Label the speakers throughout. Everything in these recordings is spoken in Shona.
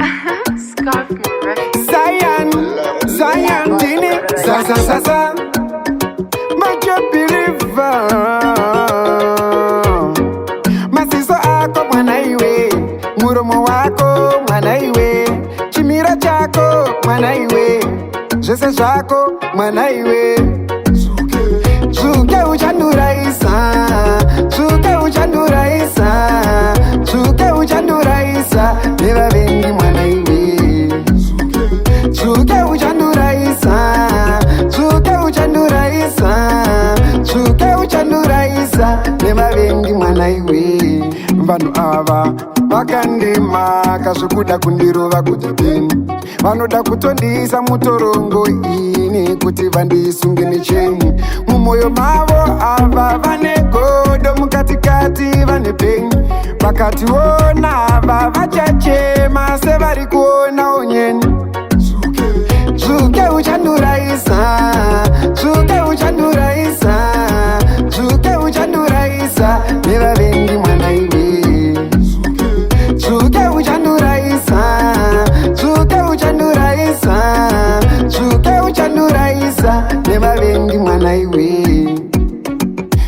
Speaker 1: Scarf Moretti.
Speaker 2: Zion, Zion, Dini, za za za za. Major believer. Maziso ako mwana iwe, muromo wako mwana iwe, chimiro chako mwana iwe, zvese zvako mwana iwe. Tsvuke uchanduraisa, tsvuke uchanduraisa, tsvuke uchanduraisa, nevavengi mwana iwe. Tsvuke uchanduraisa, tsvuke uchanduraisa, tsvuke uchanduraisa, nevavengi mwana iwe. Vanhu ava vakandimaka zvekuda kundirova kuti pini, vanoda kutondiisa mutorongo ini kuti vandisunge necheni. Mumwoyo mavo ava vane godo, mukatikati vane pain. Vakationa ava vachachema sevari kuona onyeni. Tsvuke uchanduraisa, tsvuke uchanduraisa, tsvuke uchanduraisa, nevavengi mwana iwe. Tsvuke uchanduraisa, tsvuke uchanduraisa, tsvuke uchanduraisa, nevavengi mwana iwe.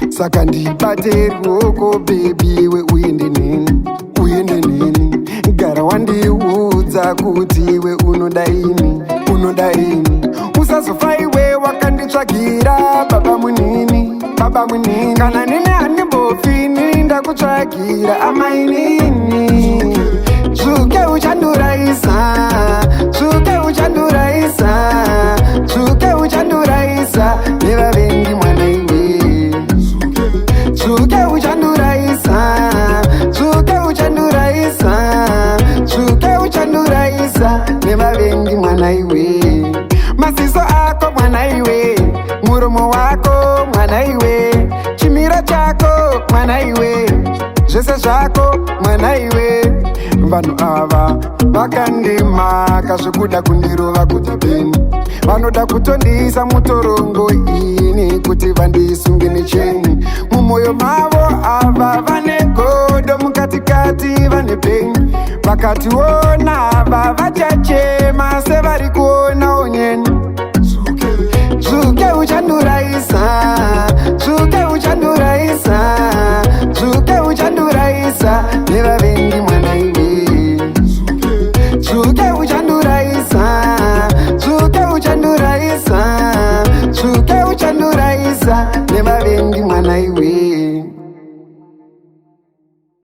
Speaker 2: Saka ndibate ruoko, baby we, uende neni, uende neni. Gara wandiudza kuti iwe unoda ini, unoda ini. Usazofa iwe wakanditsvagira baba munini, baba munini. Kana nini handimbofi nini ndakutsvagira amainini. Tsvuke uchanduraisa, tsvuke uchanduraisa, tsvuke uchanduraisa, nevavengi mwana iwe. Tsvuke uchanduraisa, tsvuke uchanduraisa, tsvuke uchanduraisa, nevavengi mwana iwe. Maziso ako mwana iwe, muromo wako mwana iwe, chimiro chako mwana iwe, zvese zvako mwana iwe. Vanhu ava vakandimaka zvekuda kundirova kuti pini, vanoda kutondiisa mutorongo ini kuti vandisunge necheni. Mumwoyo mavo ava vane godo, mukatikati vane pain. Vakationa ava vachachema sevari kuona onyeni. Tsvuke uchanduraisa, tsvuke uchanduraisa, tsvuke uchanduraisa, nevavengi.